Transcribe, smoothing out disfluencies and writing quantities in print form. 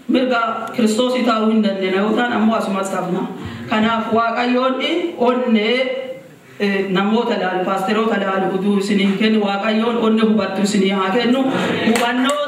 Mirga Kiristoos taa'uu hin dandeenye yoo ta'an ammoo asumas qabna. Kanaaf Waaqayyoon onnee namoota laalu, paasteroota laalu utuu isiniin kennu, Waaqayyoon onne hubattu isinii haa kennu. Hubannoo